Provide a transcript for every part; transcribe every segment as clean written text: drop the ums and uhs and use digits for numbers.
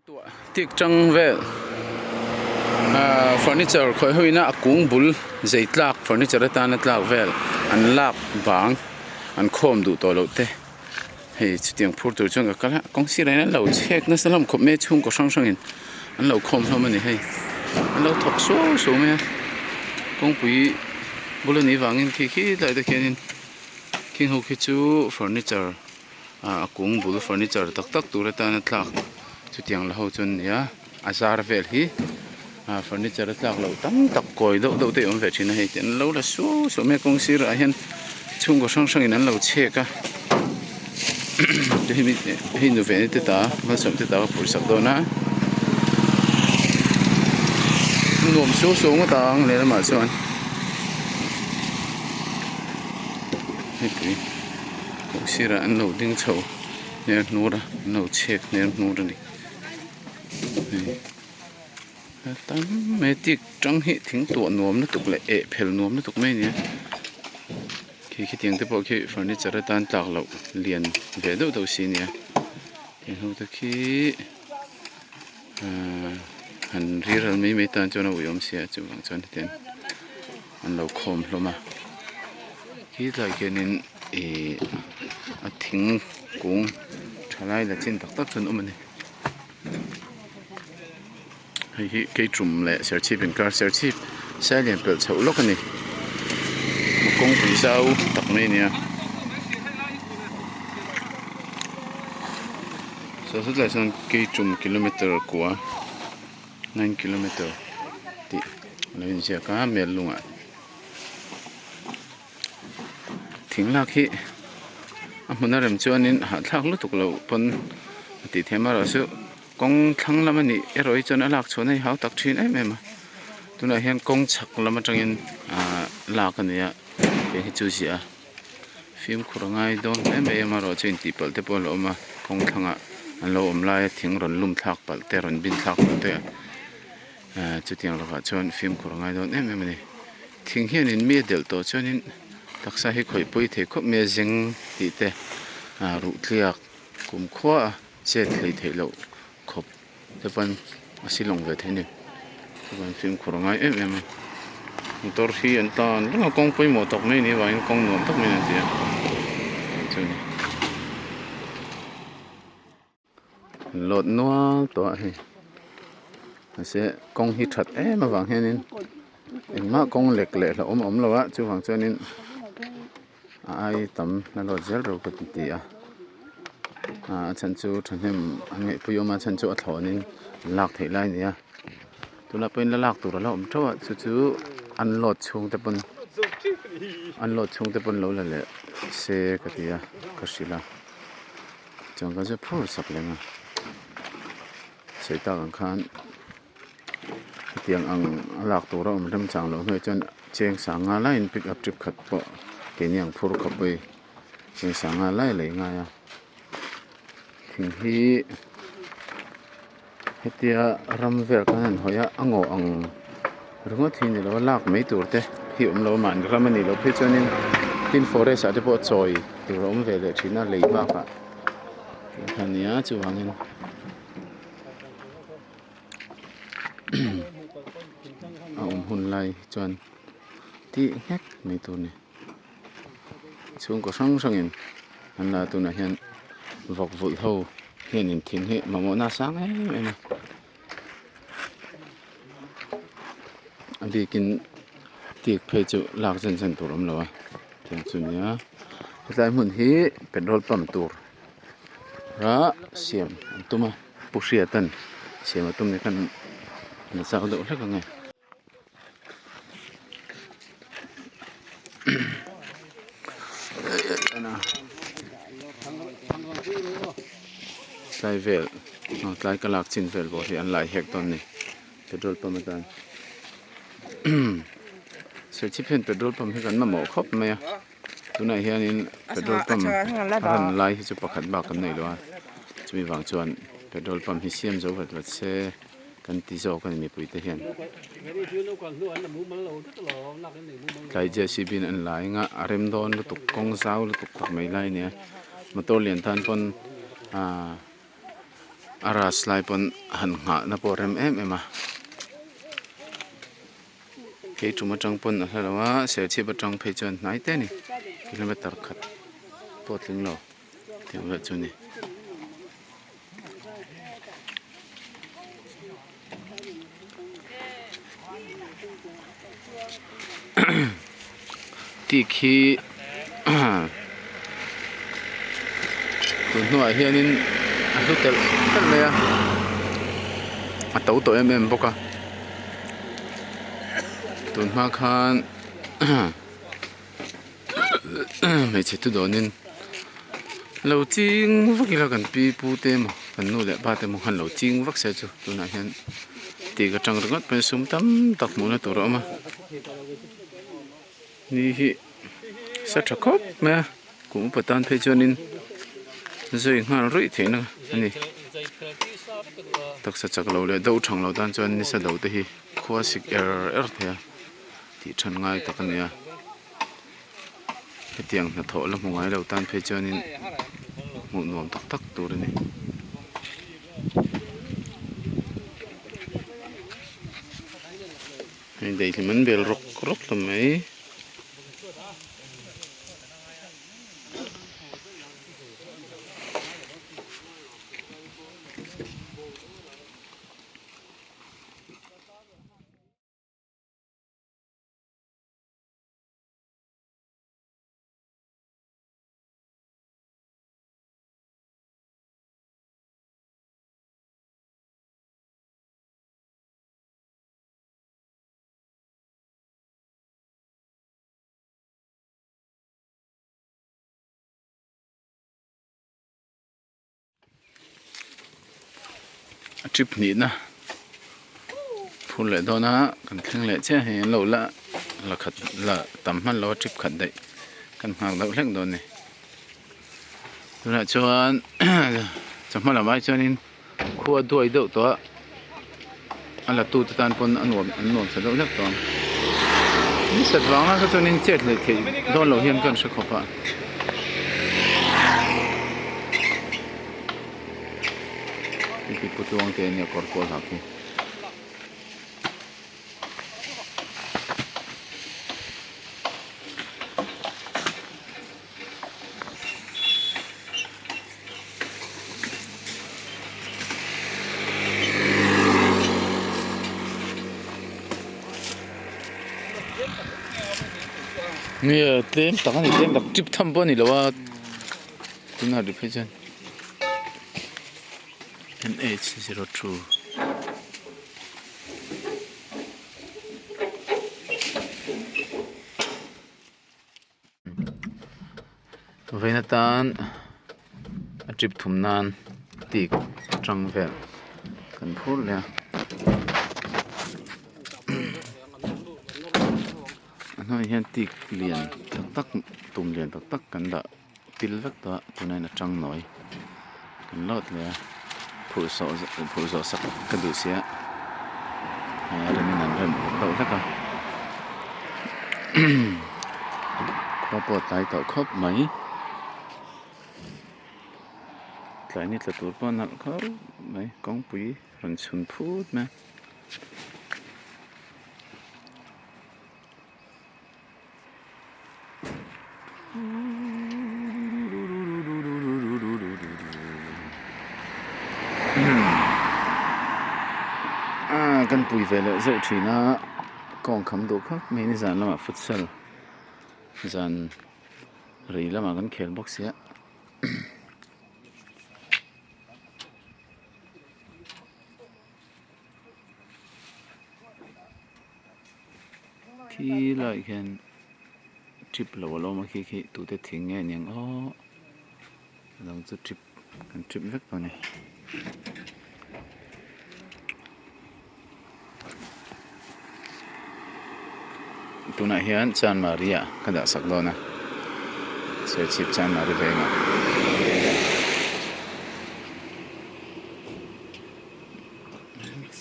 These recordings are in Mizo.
Tuah tik tang vel ahh furniture khawih ho ina a kung bul zei tlak furniture atana tlak vel an lak bang an khawm duh tawh loh te hei chutiang phur tur chuan ka kal a kawng sirah hian an lo chhek nasa hlawm khawp mai a chhungkaw hrang hrangin an lo khawm hlawm a ni hei an lo thawk suau suau mai a kawngpui bul a nih vangin khi khi tlai te khianin khing ho khi chu furniture ah a kung bul furniture tak tak tur atana tlak chutiang la ho chu an ni a a zar vel hi ah furniture a tlak loh tam tak kawi deuh deuh te a awm ve thin a hei an lo la suau suau mai a kawng sirah hian chhungkaw hrang hrangin an lo chhek a hei nu ve te ta malsawm te ta ka phurh sak dawn a nuam suau suau ngawt ang lehlamah chuan hei kawng sirah an lo ding chho hner hnur a an lo chhek hner hnur a ni hei a tam mai tik tang hi thing tuah nuam lutuk leh eh phel nuam lutuk mai a ni a khi khitiang te pawh khi furniture atan tlak loh lian ve deuh deuh si a ni a heng ho te khi ahh han riral mai mai tan chuan a ui awm sia chuvang chuan hetiang an lo khawm hlawm a khi tlaiah khianin ihh a thing kung tha lai la chin tak tak chu an awm a ni hei hi keitum leh serchhip inkar serchhip sialian pelh chhoh lawk a ni kawngpui zau tak mai a ni a saw sawtlaiah sawn keitum kilometer kua. 9 kilometer tih a lo inziak a mel lungah thing lak hi a hmun a rem chuanin hahthlak lutuk loh pawn a tih theih amaherawhchu kawng thlang lam a nih erawh hi chuan a lak chhuahna hi hau tak thin em em a tunah hian kawng chhak lam atangin ahh lak a ni a hei hi chu ziah a fimkhur a ngai dawn hle mai amaherawhchu intihpalh te pawh a la awm a kawng thlangah an lo awm laia thing rawn lum thlak palh te rawn bin thlak palh te ahh chutiang lovah chuan fimkhur a ngai dawn em em a ni thing hianin mi a delh tawh chuanin taksa hi khawih pawi thei khawp mai a zeng tih te ahh ruh tliak kumkhua a chet hlei theih loh khawp te pawn a silawng ve thei a ni chuan fimkhur a ngai em em a motor hi an tan reng a kawng pawimawh tak mai a nih avangin kawng nuam tak mai an ti a chuan lawt nual tawh a hei mahse kawng hi that em avang hianin engmah kawng lek leh hlauhawm a awm lo a chuvang chuanin a ai tam la lawt zel ro ka ti a ah a chhan chu thahnem an ngaihpui awm a a chhan chu a thlawnin an lak theih lai a ni a tunah pawhin la lak tur a la awm theuh a chu chu an load chhung te pawn an load chhung te pawn lo la leh se ka ti a ka hrilh a chuan ka zep phur sak lem a sawi tak ang khan hetiang ang a lak tur a awm rem chang loh hnuai chuan cheng sanga laiin pick up trip khat pawh keini ang phur khawp pawh hi cheng sanga lai a lei ngai a thing hi hetia ram vel khan an hawi a a ngaw ang ringawt hi ni lo a lak mai tur te hi awm lo a mahni ram a nih loh phei chuanin tin forest ah te pawh chawi tur a awm ve leh thin a lei bakah a nia chuvangin. A awm hun lai chuan tih nghek mai tur a ni chhungkaw hrang hrangin an la tunah hian vawk vulh ho hianin thing hi mamawhna a sang em em a a bikin tik phei chu lak zen zen tur a awm lo a tiang chu a ni a hetlai hmun hi petrol pump tur a siam an tum a pu hriata'n siam a tum ni khan an chau deuh hlek ang e. Tlai vel tlai ka lak chin vel pawh hi an lai hek dawn a ni petrol pump atan serchhip hian petrol pump hi kan mamawh khawp mai a. Tunah hianin petrol pump a ran lai hi chu pakhat bak kan nei lo a chumi vang chuan petrol pump hi siam zo vat vat se kan ti zawk a ni mipui te hian tlai J C B in an la eng a a rem dawn lutuk kawng zau lutuk tak mai lai a ni a motor lian tan pawn ahh. A ras lai pawn han nghah na pawh a rem em em a kei tum atang pawn a hla lo a serchhip atang phei chuan hnai te a ni kilometer khat pawh a tling lo tiang vel chu a ni. Tik hi tun hnuah hianin a hlu telh telh mai a a to tawh em em bawk a tun hma khan hmeichhe thu dawnin lo ching vak ila kan pi pu te emaw kan nu leh pa te emaw khan lo ching vak se chu tunah hian tik atang ringawt pawhin sum tam tak hmuhna tur a awm a ni hi sa tha khawp mai a kum upa tan phei chuanin zui nghal ruih theihna a ni taksa chak lo leh deuh thang lo tan chuan nisa do te hi khua sik er er thei a. Tih than ngai tak a ni a hetiang hnathawh la hmu ngai lo tan phei chuanin hmuh nuam tak tak tur a ni. Hei daihlim an bel rawk rawk ta mai. A trip hnihna phur leh dawn a kan thleng leh chiah hei an lo la la khat la tam hman lo a trip khat daih kan nghak deuh hlek dawn a ni tunah chuan chawhma lam ai chuanin khua duai deuh tawh a a la tu te tan pawn a nuam an nuam sa deuh hlek tawh ang ni sat vang a kha chuanin chet leh theih dawn loh hian ka hre khawp a. Hei pu tluang te ania kawr kual hak hi. Nia tlem tak a ni tlem tak chip tham pawh a ni lo a tunah ri phei chuan N_H 02. Vawiin atan a trip thum nan tik tang vel kan phur leh a a hnuaiah hian tik lian tak tak tum lian tak tak kan dah pil vek tawh a tunah hian a tang nawi kan load leh a phurh sawh phurh zawh sak ka duh sia a remin an rem deuh hlek a khua pawh a tlai tawh khawp mai tlai ni tla tur pawh a nalh khawp mai kawngpui rawn chhun phut mai a. Kan pui ve leh zeuh thin a kawng kham duh khawp mai nizan lamah futsal zan rei lamah kan khel bawk sia. Khi laiah khian trip lo a lo awm a khi khi tute thing nge niang aw a dang chu trip kan trip vek tawh a ni. Tunah hian Chanmari ah ka dah sak dawn a Serchhip Chanmari vengah.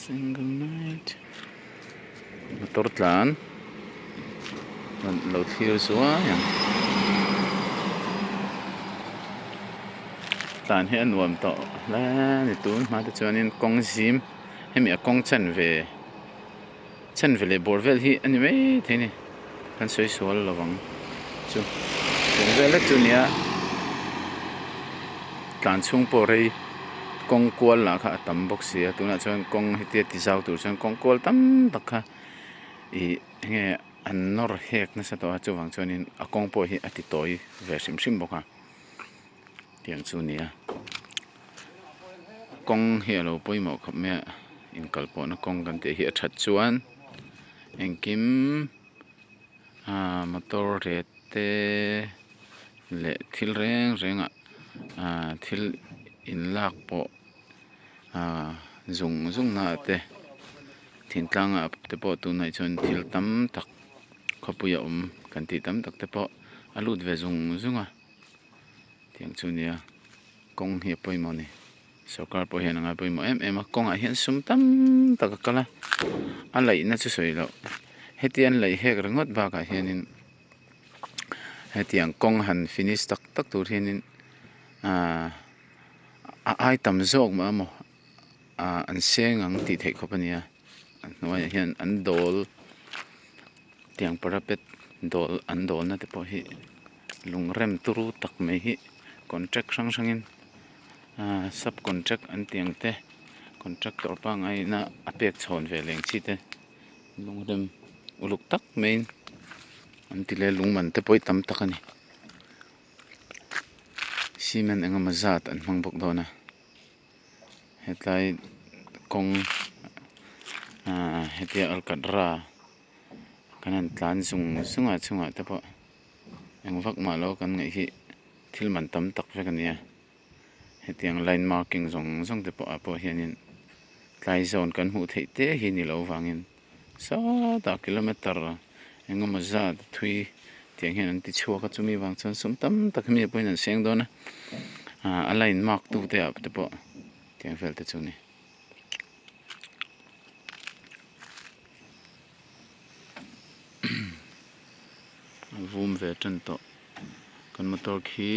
Single night motor tlan lo thlir zuai ang. tlan hi a nuam tawh hle a ni tun hma te chuanin kawng zim hemi a kawng chanve chanve leh bawr vel hi a ni maithei a ni kan sawi sual lo vang chu tiang vel vek chu a ni a tlan chhung pawh rei kawng kual lah kha a tam bawk si a tunah chuan kawng hetia ti zau tur chuan kawng kual tam tak kha ih enge an nawr hek nasa tawh a chuvang chuanin a kawng pawh hi a ti tawi ve hrim hrim bawk a tiang chu a ni a kawng hi a lo pawimawh khawp mai a inkal pawhna kawng kan tih hi a that chuan engkim aaa motor ret te leh thil reng reng ah aaa thil inlak pawh aaa zung zung naah te thingtlang ah te pawh tunah chuan thil tam tak khawpui a awm kan tih tam tak te pawh a lut ve zung zung a tiang chu nia kawng hi a pawimawh a ni sorkar pawh hian a ngai pawimawh em em a kawngah hian sum tam tak a kal a a laihna chu sawi loh heti an laih hek ringawt bakah hianin hetiang kawng han finish tak tak tur hianin ahh a ai tam zawk mah emaw ah an seng ang tih theih khawp a ni a a hnuaiah hian an dawl tiang parapet dawl an dawlna te pawh hi lung rem turu tak mai hi contract hrang hrangin ah sub contract an tih ang te contractor pangngai ina a pek chhawn ve leh ang chi te lung rem uluk tak maiin an ti leh a lung man te pawh hi tam tak a ni. Cement eng emaw zat an hmang bawk dawn a hetlai kawng ahh hetia alkatra kan han tlan zung zung a chungah te pawh eng vak mah lo kan ngaih hi thil man tam tak vek a ni a hetiang line marking zawng zawng te pawh ah pawh hianin tlai zawn kan hmuh theih te hi ni loh vangin sawtah kilometer eng emaw zat thui tiang hian an ti chhuak a chumi vang chuan sum tam tak hi mi pawhin an seng dawn a ah a line mark tu te ah te pawh tiang vel te chu a ni. A vum ve tan tawh kan motor khi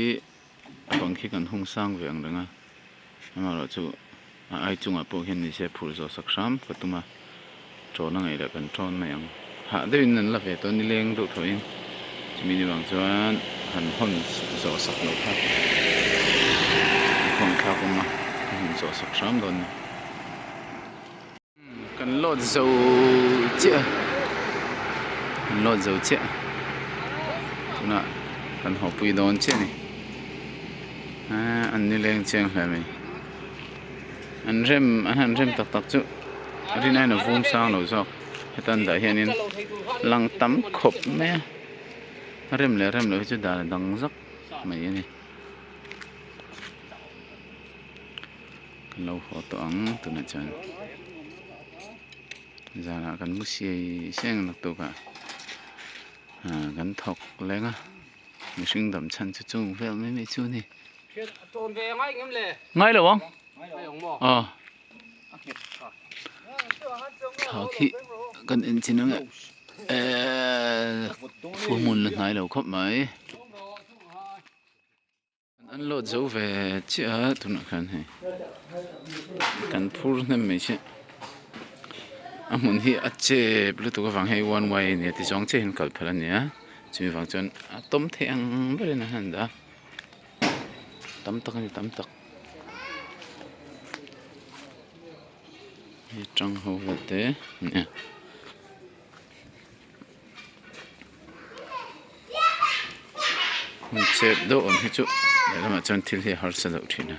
a bang khi kan hung sang ve ang reng a amaherawhchu a ai chungah pawh hian nise phur zawh sak hram ka tum a tawn a ngaih leh kan tawn mai ang hah deuhin an la ve tawh a nileng deuh thawhin chumi ni vang chuan han hawn zawh sak loh kha a hawn thlak awm a ka hawn zawh sak hram dawn a ni. Kan load zo chiah a kan load zo chiah a tunah kan haw pui dawn chiah a ni eee an nileng chiang hle mai an rem an han rem tak tak chu rin aiin a vum sang lo zawk heta an dah hianin lang tam khawp mai a a rem leh rem loh hi chu dan a dang zak mai a ni. Kan lo haw tawh ang tunah chuan zanah kan mu siai siai ang naktuk ah ah kan thawk leng a mihring dam chhan chu chung vel mai mai chu a ni ngai lo ang aw thla khi kan en chin ang e ehh full moon la hnai lo khawp mai. An unload zo ve chiah a tunah khan hei kan phur hnem mai chiah a hmun hi a chep lutuk avang hei one way a ni a ti zawng chiah hian kal phal a ni a chumi vang chuan a tawm theih ang berin an han dah a tam tak a ni tam tak hei tang ho vel te a ni a. Hmun chep deuh awm hi chu lehlamah chuan thil hi a harsa deuh thin a.